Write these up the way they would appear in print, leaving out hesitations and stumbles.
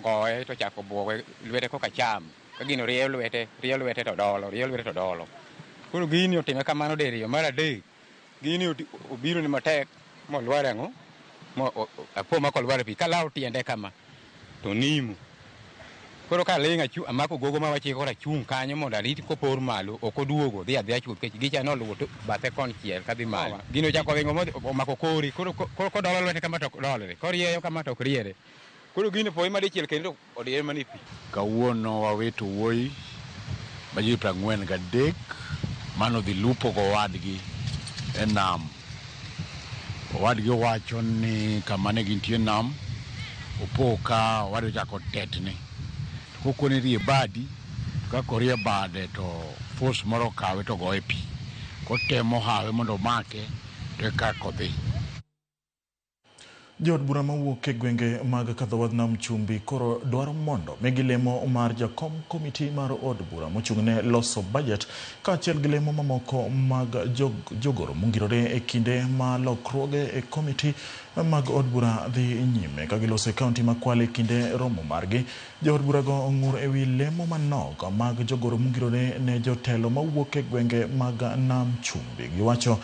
Ogoye to ochako buoge lwete koka cham. Ka gino rieyo lwete, rieyo lwete to dolo, rieyo lwete to dolo. Koro gini otime kamano diriyo. Mar adek, gini obiro ni matek molwar ang'o? Apo ma kolwar e pi. Kalawo tiende kama to nimo. Koro ka aling' amako gogo ma wachiko koro achung' kanyo mondo arit kopor malo, ok oduogo, odhi adhiya chuth nikech gicha noluwo bathe konchiel kadhi malo. Gino ochako ringo modhi omako kori, koro kodolo lwete kama to ok dolre, korieyo kama to ok riere. Koro gino poye ma dichiel kendo odiye mana e pi. Kawuono wawito wuoyi ma ji 43 mane odhi lupo gowadgi e nam. Owadgi wacho ni kama ne gintie nam, opo ka owadgi ochako tetni. To kokone rie badi, to kaka orie bade to force moro okawe to ogoye e pi. Kotemo hawe mondo omake to eka odhi. Jood bura mawuok e gwenge mag Kadhowadh Nam Chumbi koro dwaro mondo migi lemo mar jakom komiti mar od bura mochung'ne loso bajet kaachiel gi lemo mamoko mag jogoro mongirore e kinde ma lokruoge e komiti mag od bura dhi nyime ka giloso e kaunti ma Kwale e kinde romo margi. Jood burago ong'ur e wi lemo manok mag jogoro mongirore ne jotelo mawuok e gwenge mag Nam Chumbi. Giwacho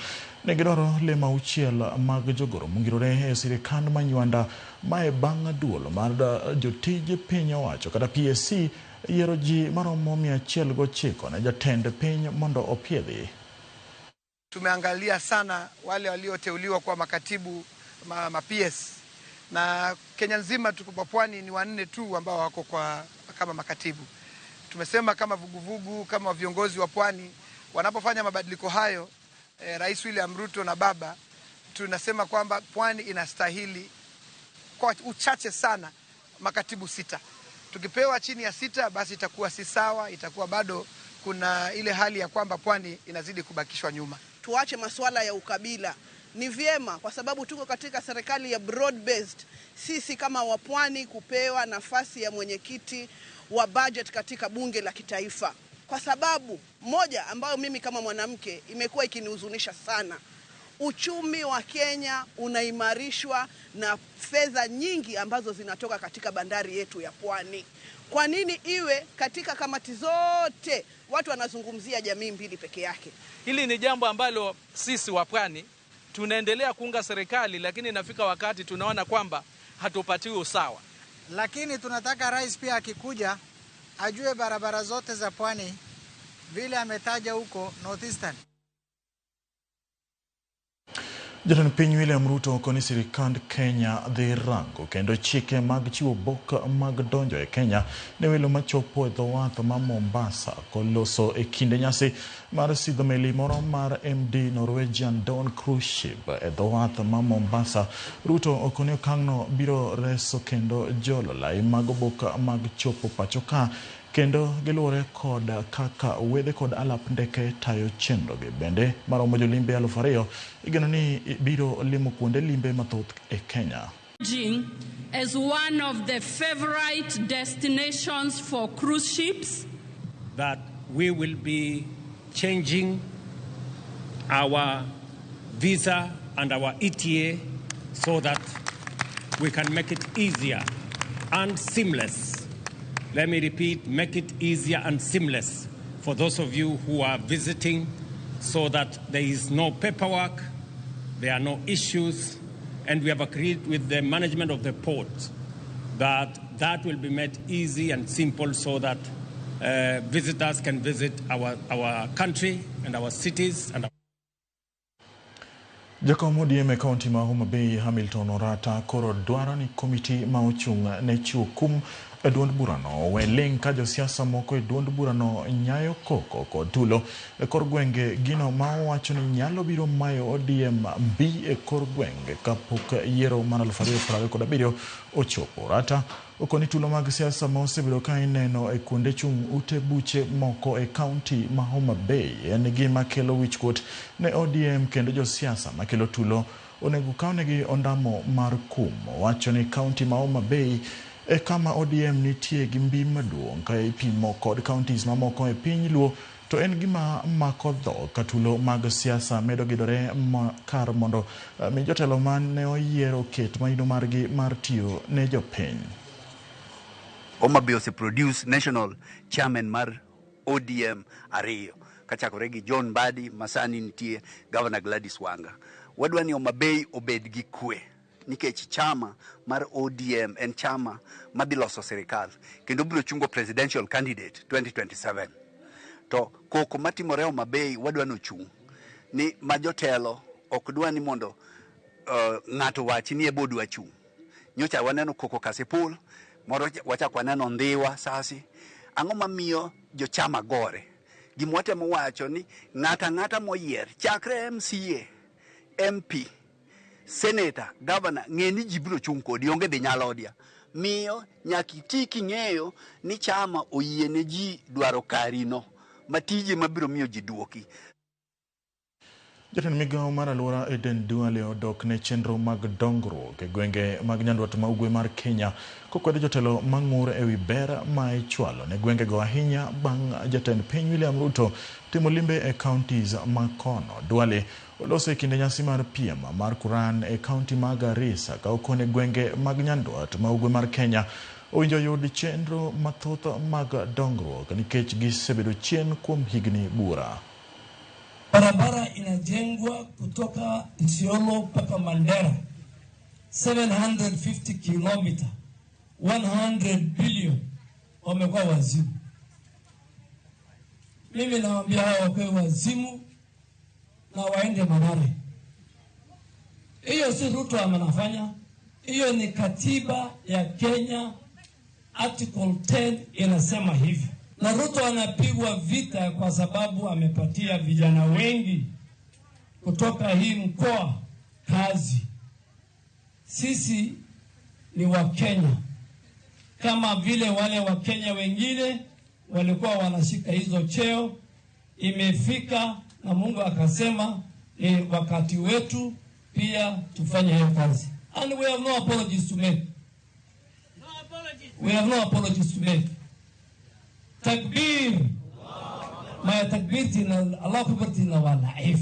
Ne gidwaro lemo auchiel mag jogoro mongirore e sirikand ma Nywanda mae bang' duol mar jotij piny owacho kata PSC yiero ji maromo 109 ne jatend piny mondo opiedhi. Tumeangalia sana wale walioteuliwa kuwa makatibu ma PS na Kenya nzima tuko kwa pwani ni wanne tu ambao wako kwa kama makatibu. Tumesema kama vuguvugu kama viongozi wa pwani wanapofanya mabadiliko hayo Rais William Ruto na baba, tunasema kwamba pwani inastahili kwa uchache sana makatibu 6. Tukipewa chini ya 6 basi itakuwa si sawa, itakuwa bado kuna ile hali ya kwamba pwani inazidi kubakishwa nyuma. Tuache masuala ya ukabila. Ni vyema kwa sababu tuko katika serikali ya broad based, sisi kama wapwani kupewa nafasi ya mwenyekiti wa budget katika bunge la kitaifa. Kwa sababu moja ambayo mimi kama mwanamke imekuwa ikinihuzunisha sana, uchumi wa Kenya unaimarishwa na fedha nyingi ambazo zinatoka katika bandari yetu ya Pwani. Kwa nini iwe katika kamati zote watu wanazungumzia jamii mbili peke yake? Hili ni jambo ambalo sisi wa Pwani tunaendelea kuunga serikali, lakini inafika wakati tunaona kwamba hatupatiwi usawa. Lakini tunataka rais pia akikuja ajue barabara zote za Pwani vile ametaja huko Northeastern. Jatend piny William Ruto okoni sirikand Kenya dhi rango kendo chike mag chiwo bok mag donjo e Kenya ne welo machopo e dho wath ma Mombasa koloso e kinde nyasi mar sidho meli moro mar MD Norwegian Dawn Cruise Ship e dho wath ma Mombasa. Ruto okoni okang'no biro reso kendo jolo lai mag obok mag chopo pacho ka kendo giluwore kod kaka wedhe kod alap ndeke tayo chenrogi. Bende maromo jolimbe 2000 igeno ni biro limo kuonde limbe mathoth e Kenya. As one of the favorite destinations for cruise ships, that we will be changing our visa and our ETA so that we can make it easier and seamless. Let me repeat, make it easier and seamless for those of you who are visiting so that there is no paperwork, there are no issues, and we have agreed with the management of the port that that will be made easy and simple so that visitors can visit our country and our cities. And Jakom ODM e kaunti ma Homa Bay Hamilton Orata koro dwaro ni komiti ma ochung' ne chiwo kum e duond burano owe ling' ka josiasa moko e duond burano nyayo koko kod tulo e kor gwenge, gino ma owacho ni nyalo biro mayo ODM mbi e kor gwenge kapok yiero mar 2027 ochopo. Orata okoni tulo mag siasa ma osebedo ka ineno e kuonde chung' ute buche moko e kaunti ma Homa Bay en gima kelo wichkuot ne ODM kendo josiasa makelo tulo onego kawnegi ondamo mar kum. Owacho ni kaunti ma Homa Bay e kama ODM nitie gi mbi maduong' ka ipimo kod counties mamoko e piny Luo, to en gima mako dhok ka tulo mag siasa medo gidore kar mondo mi jotelo mane oyier oket maino margi mar tiyo ne jopiny. Homa Bay ose produce national chairman mar ODM ariyo kachakore gi John Mbadi masani nitie Governor Gladys Wanga. Wadwa ni Homa Bay obed gi kwe nikech chama mar ODM en chama madhi loso sirikal kendo biro chungo presidential candidate 2027. To koko matimore Homa Bay wadwa ni ochung' ni ma jotelo ok dwa ni mondo ng'ato wachi ni ebo dwa chung'. Nyocha waneno koko Kasipul, moro wachako waneno Ndhiwa Sasi. Ang'o mamiyo jochama gore? Gima watemo wacho ni ng'ata ang'ata moyier chakre MCA, MP, Senator, Governor, ng'e ni ji biro chung' kodi, onge dhi nyalodia. Miyo nyaka iti king'eyo ni chama oyie ne ji dwaro karino ma tije mabiro miyo ji duoki. Jatend migawo mar alwora Eden Duale odok ne chenro mag dongruok e gwenge mag nyandwat ma ugwe mar Kenya kokwedo jotelo mang'ur ewi ber ma ichwalo ne gwengego ahinya bang' jatend piny William Ruto timo limbe e counties ma kono. Duale oloso e kinde nyasi mar piem mar Quran e county ma Garissa ka okone gwenge mag nyandwat ma ugwe mar Kenya owinjo yud chenro mathoth mag dongruok nikech gisebedo chien kuom higni buora. Barabara inajengwa kutoka Isiolo mpaka Mandera 750 kilomita 100 billion. Wamekuwa wazimu. Mimi nawaambia hawa wakuwe wazimu na waende Mathare. Hiyo si Ruto anafanya, hiyo ni katiba ya Kenya, Article 10 inasema hivi. Na Ruto anapigwa vita kwa sababu amepatia vijana wengi kutoka hii mkoa kazi. Sisi ni Wakenya kama vile wale Wakenya wengine walikuwa wanashika hizo cheo. Imefika na Mungu akasema ni wakati wetu pia tufanye hiyo kazi. And we have no apologies to make. We have no apologies to make. Takbir. Ma takbirtina Allah akbartina wa laif.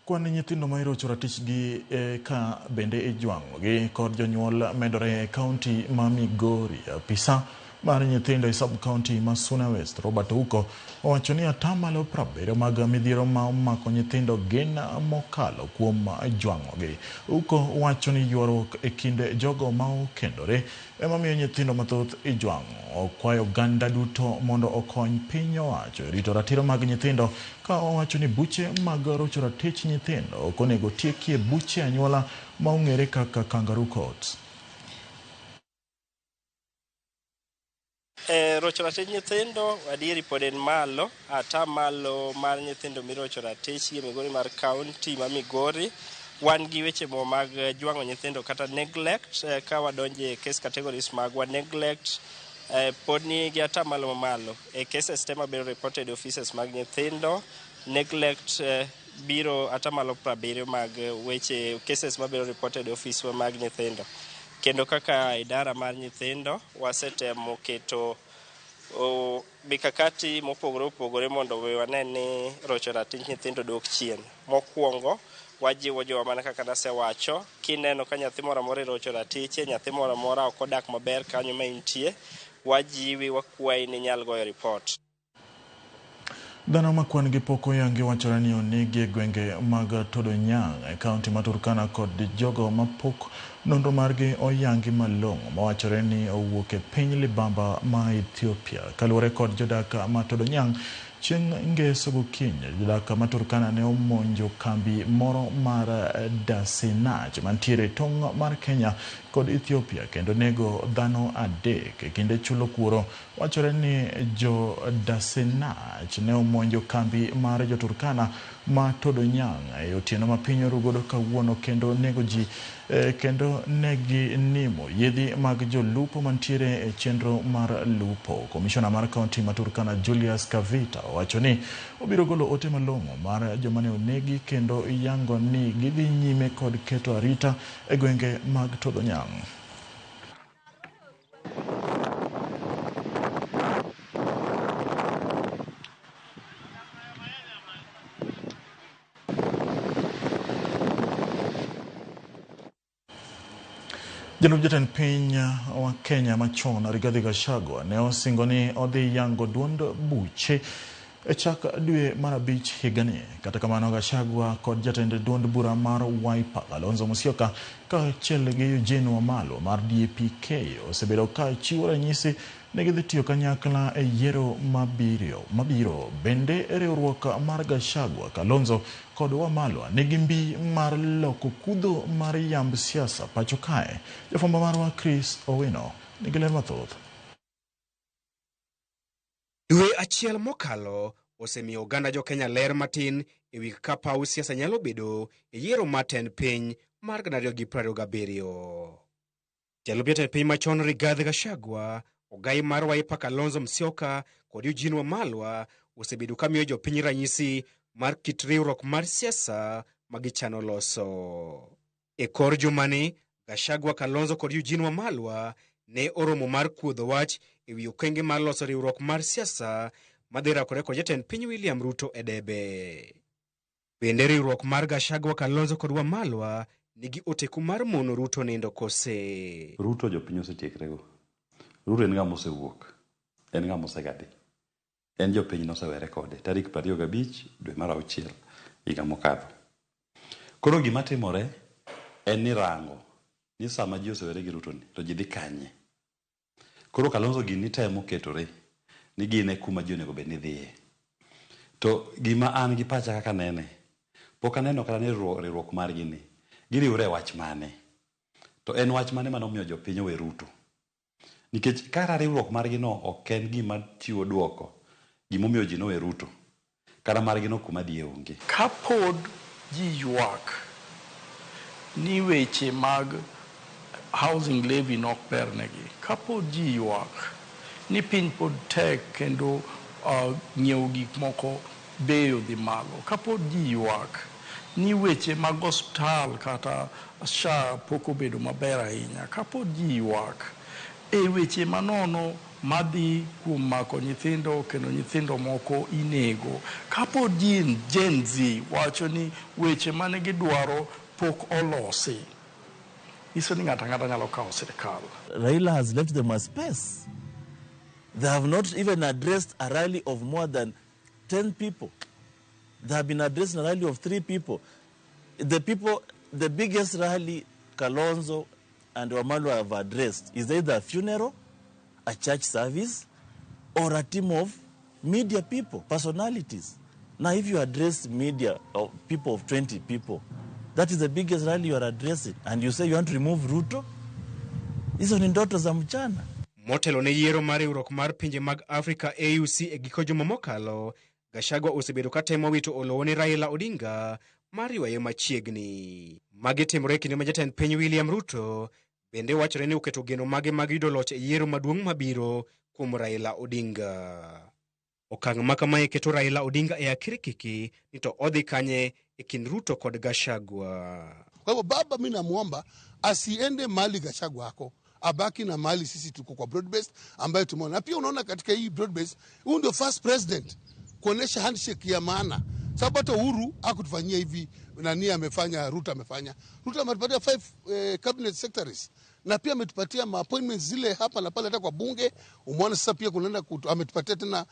Kwan nyithindo ma irocho ratichgi ka bende ijwang'ogi kod jonyuol medore e kaunti ma Migori. Apisa mar nyithindo e sub-county ma Suna West, Robert Ouko, owacho ni atamalo 70 mag midhiero ma omako nyithindo gin mokalo kuom jwang'ogi. Ouko wacho ni ywaruok e kind jogo ma okendore ema miyo nyithindo mathoth ijwang'o. Okwayo oganda duto mondo okony piny owacho e rito ratiro mag nyithindo ka owacho ni buche mag rocho ratich nyithindo ok onego tiekie buche anyuola ma ong'ere kaka kangaroo courts. Rocho ratich nyithindo adieri pod en malo, atamalo mar nyithindo mirocho ratich e Migori mar county ma Migori. Wan gi weche mo mag jwang'o nyithindo kata neglect, ka wadonje case categories magwa neglect pod ni gi atamalo mamalo. E cases te mabedo reported offices mag nyithindo, neglect biro atamalo 70 mag weche cases mabedo reported office mag nyithindo. Kendo kaka idara mar nyithindo wasetemo keto mikakati mopogore opogore mondo wane ni rocho ratich nyithindo dok chien. Mokwongo wajiwo jowa mana kaka nasewacho, kineno ka nyathi moro amora irocho ratiche, nyathi moro amora ok odak maber kanyo ma intie, wajiwi wakwayi ni inyal goyo report. Dhano ma kwan gi pok oyangi wachore ni onegi e gwenge mag Todonyang e kaunti ma Turkana kod jogo mapok nonro margi oyangi malong'o mawachore ni owuok e piny libamba ma Ethiopia. Kaluwore kod jodak ma Todonyang, chieng' ngeso gokinyi jodak ma Turkana ne omonjo kambi moro mar Dasinach mantiere e tong' mar Kenya kod Ethiopia kendo nego dhano 3 e kinde chulo kuoro. Wachore ni jo Dasinach ne omonjo kambi mar jo Turkana ma Todonyang e otieno ma piny orugodo kawuono kendo nego ji kendo negi nimo yiedhi mag jolupo mantiere e chenro mar lupo. Komishona mar kaunti ma Turkana Julius Kavita owacho ni obiro golo ote malong'o mar joma ne onegi kendo yango ni gidhi nyime kod keto arita e gwenge mag Todonyang. Jalup jatend piny wa Kenya machon Rigathi Gachagua ne osingo ni odhi yango duond buche e chak dwe mar 5 higani. Kata kamano, Gachagua kod jatend duond bura mar Wiper Kalonzo Musyoka kaachiel gi Eugene Wamalwa mar DAP-K osebedo ka chiwo ranyisi ni gidhi tiyo kanyakla e yiero mabiro. Bende riwruok mar Gachagua, Kalonzo kod Wamalwa nigi mbi mar loko kudho mar yamb siasa pacho kae. Jafwambo marwa Chris Owino nigi ler mathoth. Dwe achiel mokalo osemiyo oganda jo-Kenya ler matin e wi kaka paw siasa nyalo bedo e yiero mar tend piny mar 2027. Jalup jatend piny machon Rigathi Gachagua, ogai mar Wiper Kalonzo Musyoka kod Eugene Wamalwa osebedo ka miyo jopiny ranyisi mar kit riwruok mar siasa ma gichano loso. E kor jumani, Gachagua, Kalonzo kod Eugene Wamalwa ne oromo mar kuodho wach e wi okenge mar loso riwruok mar siasa madhi rakore kod jatend piny William Ruto e debe. Bende riwruok mar Gachagua, Kalonzo kod Wamalwa nigi oteku mar mono Ruto nindo kose? Ruto jopiny osetiekrego. Ruto en ng'ama osewuok. En ng'ama osegadhi. En jopiny nosewere kode tarik 25 dwe mar 6 higa mokadho. Koro gima timore en ni rango ni sama ji osewere gi Ruto ni to ji dhi kanye. Koro Kalonzo gini temo ketore ni gin e kuma ji onego bed ni dhiye. To gima an gi pacha kaka nene, pok aneno kata ni riwruok margi ni giriwre e wach mane. To en wach mane manomiyo jopiny owe Ruto. Nikech kata riwruok margi no ok en gima chiwo duoko gimomiyo ji nowe Ruto. Kata margi no kuma dhiye onge. Kapod ji ywak ni weche mag housing levy nok bernegi, kapod ji ywak ni piny pod tek kendo nyiewo gik moko bei odhi malo, kapod ji ywak ni weche mag osiptal kata SHA pok obedo maber ahinya, kapod ji ywak e weche manono madhi kuom mako nyithindo kendo nyithindo moko inego, kapod ji Gen Z wacho ni weche mane gidwaro pok olosi, nyiso ni ng'ato ang'ata nyalo kawo sirikal. Raila has left them a space. They have not even addressed a rally of more than 10 people. They have been addressing a rally of 3 people. The biggest rally Kalonzo and Wamalwa have addressed is either a funeral, a church service, or a team of media people, personalities. Now, if you address media of people of 20 people, that is the biggest rally you are addressing. And you say you want to remove Ruto? Hizo ni ndoto za mchana. Motelo ne yiero mar riwruok mar pinje mag Afrika AUC e giko juma mokalo, Gachagua osebedo ka temo wito olowo ne Raila Odinga mar ywaye machiegni. Magi timore e kinde ma jatend piny William Ruto bende wachore ni oketo geno mage mag yudo loch e yiero maduong' mabiro kuom Raila Odinga. Okang' ma kamae keto Raila Odinga e akirikiki ni to odhi kanye e kind Ruto kod Gachagua. Kwa hivyo baba, mimi namuomba asiende mahali Gachagua ako, abaki na mahali sisi tuko kwa broad based ambayo tumeona. Na pia unaona katika hii broad based, huyu ndio first president kuonesha handshake ya maana. Sababu hata Uhuru hakutufanyia hivi nani amefanya, Ruto amefanya. Ruto ametupatia 5 cabinet secretaries na pia ametupatia ma appointments zile hapa na pale hata kwa bunge. Umeona sasa pia kunaenda ametupatia tena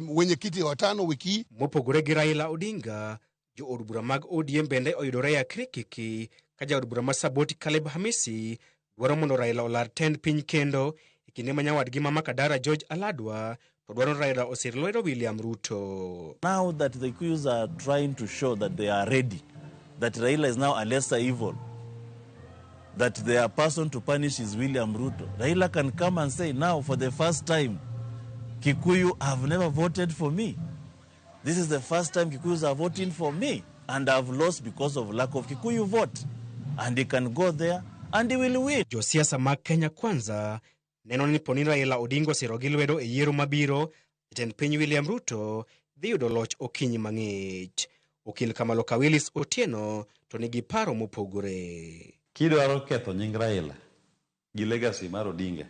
wenyekiti watano wiki hii. Mopogore gi Raila Odinga, jo od bura mag ODM bende oyudore e akirikiki ka jaod bura ma Saboti Caleb Hamisi dwaro mondo Raila olar tend piny kendo e kinde ma nyawadgi ma Makadara George Aladwa to dwaro ni Raila osir lwedo William Ruto. Now that the Kikuyus are trying to show that they are ready, that Raila is now a lesser evil, that their person to punish is William Ruto, Raila can come and say, now for the first time, Kikuyu have never voted for me. This is the first time Kikuyus are voting for me, and I've lost because of lack of Kikuyu vote. And he can go there and he will win. Josiasa mag Kenya Kwanza neno ni poni Raila Odinga osiro gi lwedo e yiero mabiro, jatend piny William Ruto dhi yudo loch okinyi mang'ich. Okil Kamaloka Willis Otieno to nigi paro mopogore. Kidwaro ketho nying Raila gi legacy mar Odinga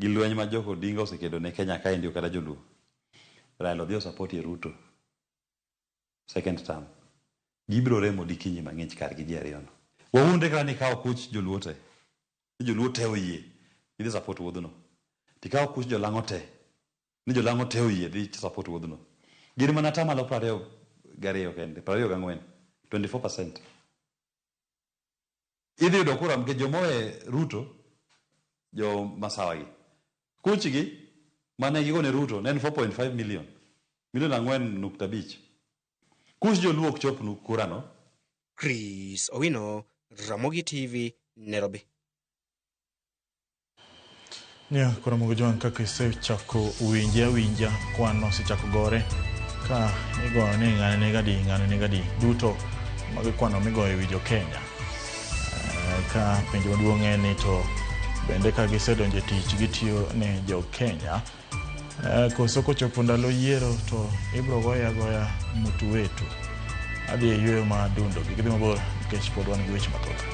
gi lweny ma jok Odinga osekedo ne Kenya kaendi kata joluo, Raila odhi osupport Ruto second term. Gibiro remo dikinyi mang'ich kargi ji ariyo no. Wawuondre kata ni kawo kuch joluo te. Ni joluo te oyie gidhi support wuodhno. Tikawo kuch jolang'o te ni jolang'o te oyie dhi support wuodhno. Gin mana atamalo 22 kende, 24, 24%. Idhi yudo kura nikech joma owe Ruto jo Masawa gi. Kuchgi mane gigone Ruto ne en 4.5 million, milion 4.5. Kuch joluo ok chop kura no. Chris Owino, Ramogi TV, Nairobi. Nya koro Ramogi Jwang' kaka isechako winje awinja kwan osechako gore ka igoyo ni ng'ani niga di ng'ani niga di duto mago kwano migoyo e wi jo Kenya. Ka penjo maduong' en ni to bende ka gisedonjo e tich gitiyo ne jo Kenya koso kochopo ndalo yiero to ibro goye agoya mutu wetu. Adhi e yueyo ma dundo kik idhi mabor nikech pod wan gi weche mathoth.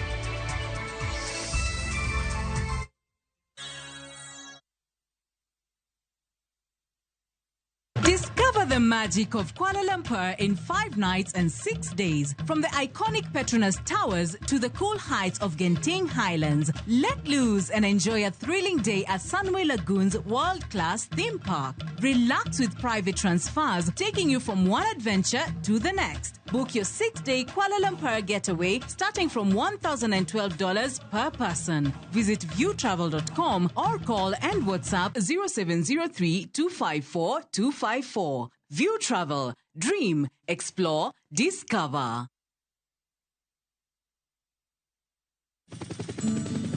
Discover the magic of Kuala Lumpur in 5 nights and 6 days. From the iconic Petronas Towers to the cool heights of Genting Highlands. Let loose and enjoy a thrilling day at Sunway Lagoon's world-class theme park. Relax with private transfers, taking you from one adventure to the next. Book your 6-day Kuala Lumpur getaway starting from $1,012 per person. Visit viewtravel.com or call and WhatsApp 0703 254 254. View Travel. Dream, explore, discover.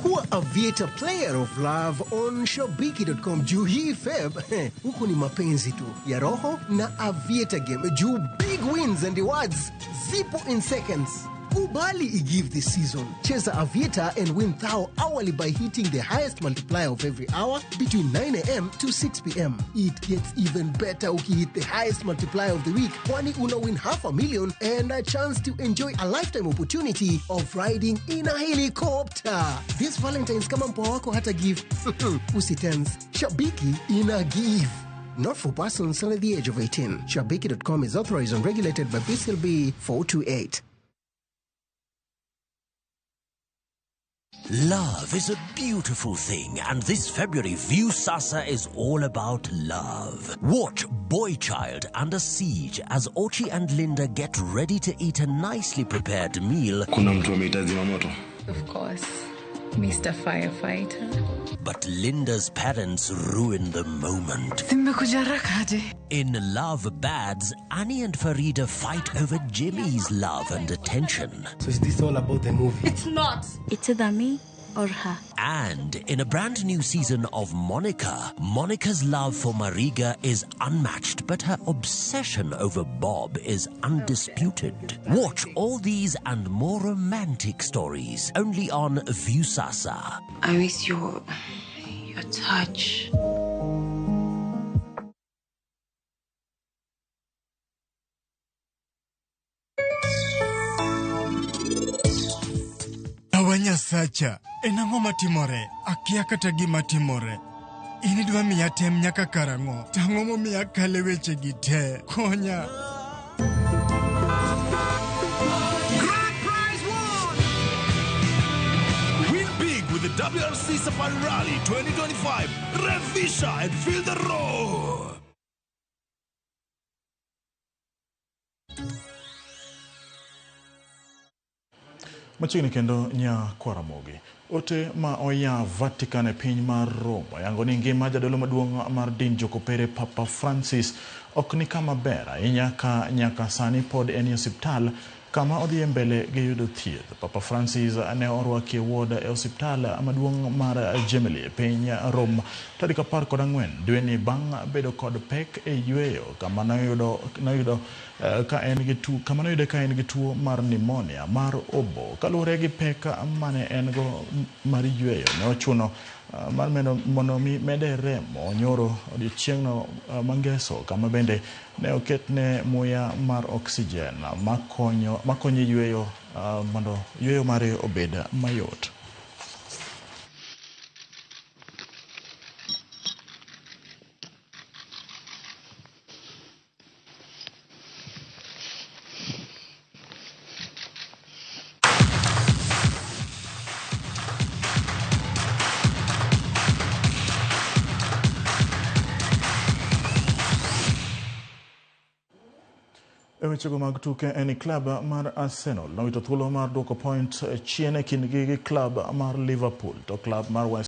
Kuwa Aviator player of love on Shabiki.com juu hii Feb huku ni mapenzi tu ya roho na Aviator game juu big wins and rewards zipo in seconds. Kubali igive this season. Cheza Aviator and win thou hourly by hitting the highest multiplier of every hour between 9 a.m. to 6 p.m. It gets even better uki hit the highest multiplier of the week, kwani una win 500,000 and a chance to enjoy a lifetime opportunity of riding in a helicopter. This Valentine's kama mpoa wako hata give. Usitense. Shabiki ina give. Not for persons under the age of 18. Shabiki.com is authorized and regulated by PCLB 428. Love is a beautiful thing, and this February, Viusasa is all about love. Watch Boy Child Under Siege as Ochi and Linda get ready to eat a nicely prepared meal. Kuna mtu ameita zimamoto. Of course, Mr. Firefighter. But Linda's parents ruin the moment. Zimekuja haraka aje? In Love Bads, Annie and Farida fight over Jimmy's love and attention. So is this all about the movie? It's not. It's either me or her. And in a brand new season of Monica, Monica's love for Mariga is unmatched, but her obsession over Bob is undisputed. Watch all these and more romantic stories only on Viusasa. I miss your touch. Awa Nyasacha, en ang'o matimore? Akia kata gima timore. In idwa miya tem nyaka karang'o? To ang'o momiyo akale wechegi te? Konya. Grand prize won! Win big with the WRC Safari Rally 2025. Revisha and feel the roar. Machiegni kendo nya Kwaramogi. Ote ma oya Vatican e piny mar Roma yango ni ngima jadolo maduong' mar din Jokopere Papa Francis ok ni kama ber ahinya ka nyaka sani pod en e osiptal kama odhi mbele gi yudo thieth. Papa Francis ne orwaki e ward e osiptal maduong' mar Gemelli e piny Rome tarik 14 dweni bang' bedo kod pek e yweyo kama noyudo ka en gi tuo kama noyude ka en gi tuo mar pneumonia mar obo. Kaluwore gi pek mane en go mar yweyo ne ochuno mar mondo mi mede remo nyoro odiechieng'no mangeso kama bende ne oketne muya mar oxygen makonyo yweyo mondo yweyo mare obed mayot. E wechego mag tuke en ni klab mar Arsenal nowito thuolo mar duoko point chien e kindgi gi klab mar Liverpool to klab mar West